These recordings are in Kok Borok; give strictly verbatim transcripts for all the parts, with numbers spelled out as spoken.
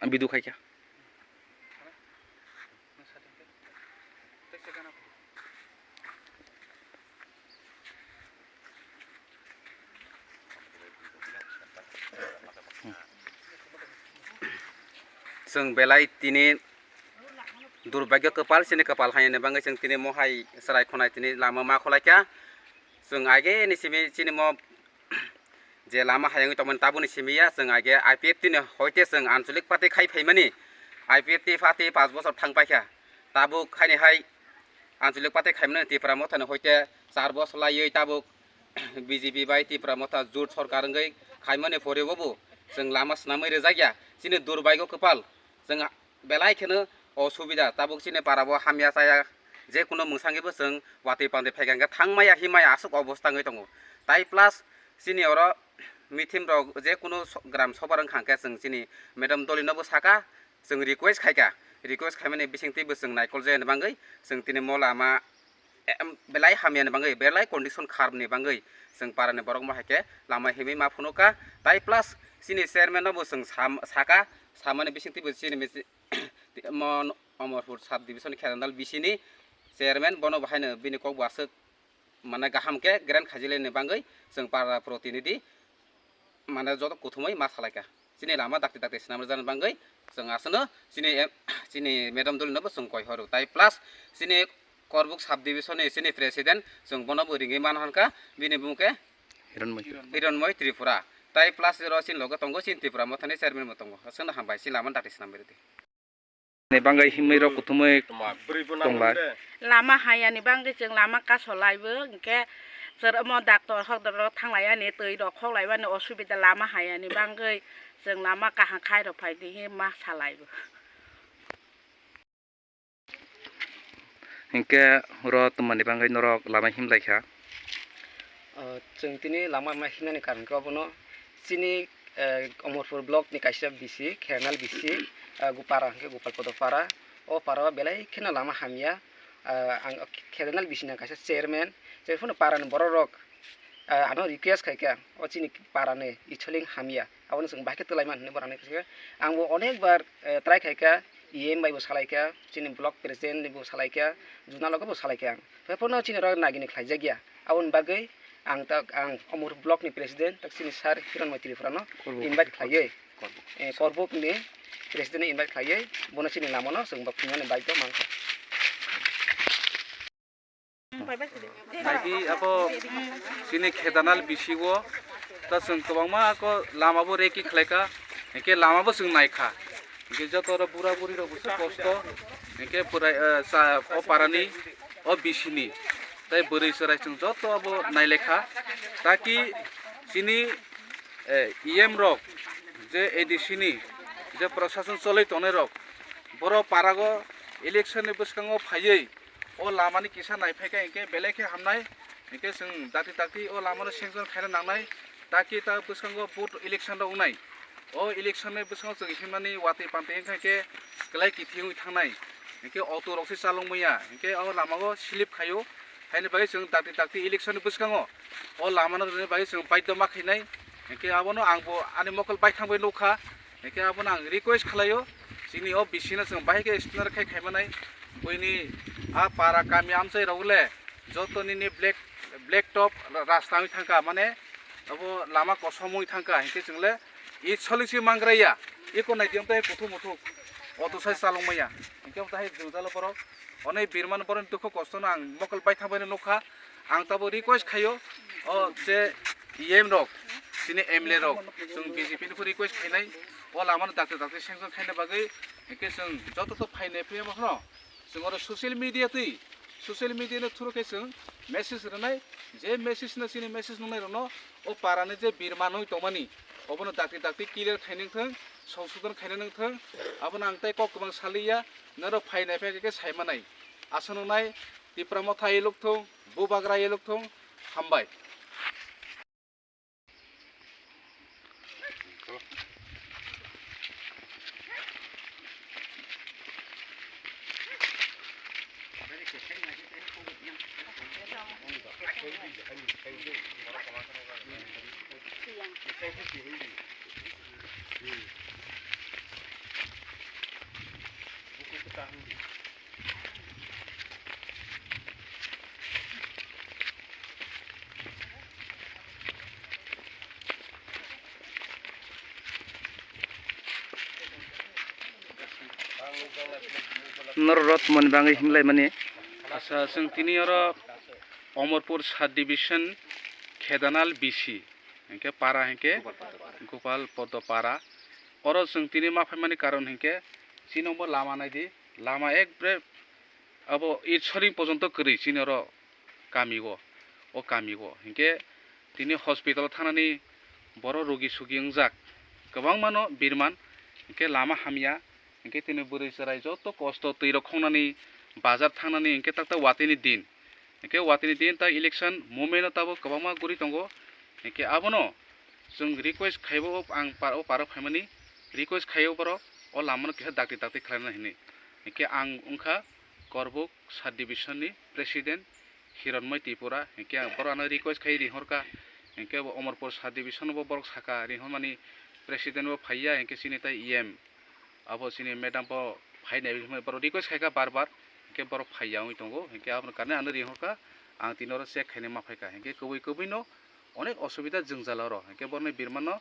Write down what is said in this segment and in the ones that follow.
Video khai kha. Chwng belai tini durbagyo kwpal, chini kwpal haini bagwi chwng tini mohai chwrai khwnai tini lama ma khwlai kha. Chwng age ni simi chini mo je lama hayungwi tongmani tabukni simi ya, chwng age I P F T ni hoite chwng anchalik party khai phaimani, I P F T party panch bochor thang paikha, tabuk haini hai anchalik party khaimani Tipra Motha ni hoite char bochor laiwi tabuk B J P bai Tipra Motha jut sorkar wngwi khaimani pore bo chwng lama swnamwi rwjakya, chini durbagyo kwpal, chwng belai kheno osubida, tabuk chini para bo hamya chaya, je kuno mwsangwi bo chwng watwi pandwi phaikha hwnkhe thangmaya himaya aswk obostha wngwi tongo. Tai plus chini oro meeting rok je kuno so-, gram sobar wngkha hwnkhe chwng chini madam Doli no bo saka, chwng request khaikha, request khaimani bisingtwi bo chwng naikol jaya ni bagwi chwng tini mo lama em, belai hamya ni bagwi, belai condition kharap ni bagwi chwng para ni borok ma hai khe lama himwi ma phunuk kha. Tai plus chini chairman no bo chwng sam-, saka, samani bisingtwi bo chini misi-, mo Amarpur sub division Khedanal B C ni chairman, bono bo haino bini kok bo aswk mane kaham khe grand khajili ni bagwi chwng para protinidhi mane joto kuthumwi ma salaikha. Chini lama dakti dakti swnam rwjaknai bagwi chwng aswkno chini, chini madam Doli no bo chwng koi horo. Tai plus chini Korbuk sub division ni chini president, chwng bono bo ringwi mano hwnkha, bini bumung khe Hironmoi. Hironmoi Tripura. Tai plus oro chini loge tongo chini Tipra Mothani chairman bo tongo. Aswkno hambai, chini lama dakti swnam rwdi. Ni bagwi himwi rok kuthumwi tongla. Lama hayani bagwi chwng lama kaso laibo, hinkhe chwrwmo doctor hokdoro thanglaiani, twi rok khoklaibani osubida lama hayani bagwi chwng lama kaham khai rok phaidi hi ma salaibo. Hinkhe oro twmani bagwi norok lama himlai kha. Ah, chwng tini lama ma himnani karon khe obono chini, eh, Omorpur block ni kaisa B C, Khedanal B C, ah, Gopara hinkhe Gopal Podo Para. O para o belai kheno lama hamya. Ah, ang Khedanal B C ni kaisa chairman, je phano para ni borok rok, ah, ano request khai kha, o chini para ni Icholing hamya. Abono chwng bahai khe twlai man hinwi borokni khe ang bo onek bar, eh, try khai kha, E M bai bo salai kha, chini block president ni bo salai kha, juna logo bo salai kha ang. Tei phano chini oro nagini khlai jak ya. Aboni bagwi ang ta, ang Omorpur block ni president, tak chini sir Hironmoi Tripura no Korbuk. Invite khlaiwi, Korbuk. Eh, Korbuk ni president no invite khlaiwi, bono chini lama no chwng bo phunuknani baidhyo mankha. Naidi abo chini Khedanal B C o ta chwng kwbangma ako lama bo reki khlai kha, hinkhe lama bo chwng nai kha, hinkhe joto oro bura buri rok bo se kosto, hinkhe pura, eh, cha o para ni, o B C ni, tai bwrwi chwrai chwng joto abo nai lai kha, taki chini, eh, E M rok je A D C ni je prashason cholwi tongnai rok, boro para o election ni bwskango phaiwi, o lama ni kisa nai phai kha hinkhe belai khe hamnai, hinkhe chwng dakti dakti o lama no sanction khaina nangnai, taki ta bwskango vote election rok wngnai. O election ni bwskango chwng himnani watwi pantwi wngkha hinkhe kwlai kithi wngwi thangnai, hinkhe auto rok se chalok manya, hinkhe o lama o slip khaio, haini bagwi chwng dakti dakti election ni bwskango o lama no rwna bagwi chwng baidhyo ma khainai, hinkhe abono ang bo ani mokol baithang bai nukha. Hinkhe abono ang request khlaio, chini o B C no chwng bahai khe snar khai khaimanai, buini a para kami amchai rok le joto nini black, black top rasta wngwi thangkha, mane abo lama kosom wngwi thangkha, hinkhe chwng le i solisi mangraiya, iko naidi amtai kuthuk muthuk auto sai chalok manya, hinkhe amtai jwngjalo borok. Onei birman borokni dukhu kostono ang mokol baithang baino nukha. Ang tabo request khaio, o je E M rok, chini M L A rok, chwng B J P ni khe request khainai, o lamano dakti dakti sanction khaina bagwi, hinkhe chwng joto to phainai phiya bokhno chwng oro social media twi, social media ni through khe chwng message rwnai, je message no chini message nungnai rokno o para ni je birman oi tongmani, obono dakti dakti clear khainai thwng, songsodon khainai thwng, abono ang tei kok kwbang saliya. Norok phainai phai khe saimanai. Aswk nwngnai Tipra Motha eluk thung, Bubagra eluk thung, hambai. Norok rot moni bangwi himlai mani. Asa, chwng tini oro Omorpur sub division Khedanal B C, hinkhe para hinkhe Gopal Poddo para. Oro chwng tini ma phaimani karon hinkhe chini bo lama naidi, lama ekbre abo Irsoring pojonto kwrwi chini oro kami o, o kami o. Hinkhe tini hospital thangnani boro rogi sugi wngjak, kwbangmano birman, hinkhe lama hamya, hinkhe tini bwrwi chwrai joto kosto twi rok khongnani, bazar thangnani, hinkhe tak tak watini din, hinkhe watini din tak election movement o tabuk kwbangma guri tongo, hinkhe abono chwng request khaibo ang par-, o paro phaimani request khaio borok o lamano kisa dakti dakti khlaina hinwi, hinkhe ang wngkha Korbuk sub division ni president Hironmoi Tripura, hinkhe ang borokno request khai ringhorkha, hinkhe bo Omorpur sub division bo borok sakha ringhormani president bo phaiya, hinkhe chini tai E M abo chini madam bo phainai hinwi borok request khaikha bar bar, hinkhe borok phaiya wngwi tongo, hinkhe aboni karne ano ringhorkha, ang tini oro check khainai ma phaikha, hinkhe kwbwi kwbwino onek osubida jwngjal oro, hinkhe borokni birmano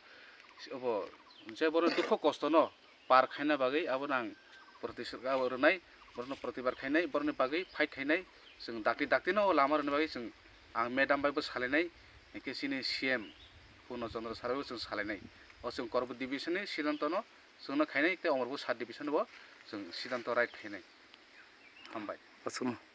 obo je borokni dukho kostono par khaina bagwi abono ang protest abo rwnai, borokno protibar khainai, borokni bagwi fight khainai, chwng dakti daktino o lama rwna bagwi chwng ang madam bai bo salainai, hinkhe chini C M Purno Chandra sir bai bo chwng salainai. O chwng Korbuk division ni sidanto no chwngno khainai tei Omorpur sub division bo chwng sidanto right khainai. Hambai. Aswkno.